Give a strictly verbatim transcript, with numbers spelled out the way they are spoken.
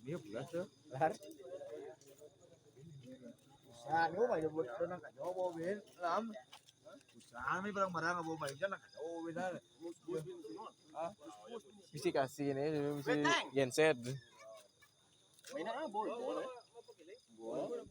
Dia belas ya. Lar. Usaha ni, oh, mai buat nang kajo bo bin lam. Usaha ni barang-barang bo mai nang kajo bo bin lar. Bisi kasih ni, bisi genset. Mainnya ah, bol, bol. Bol.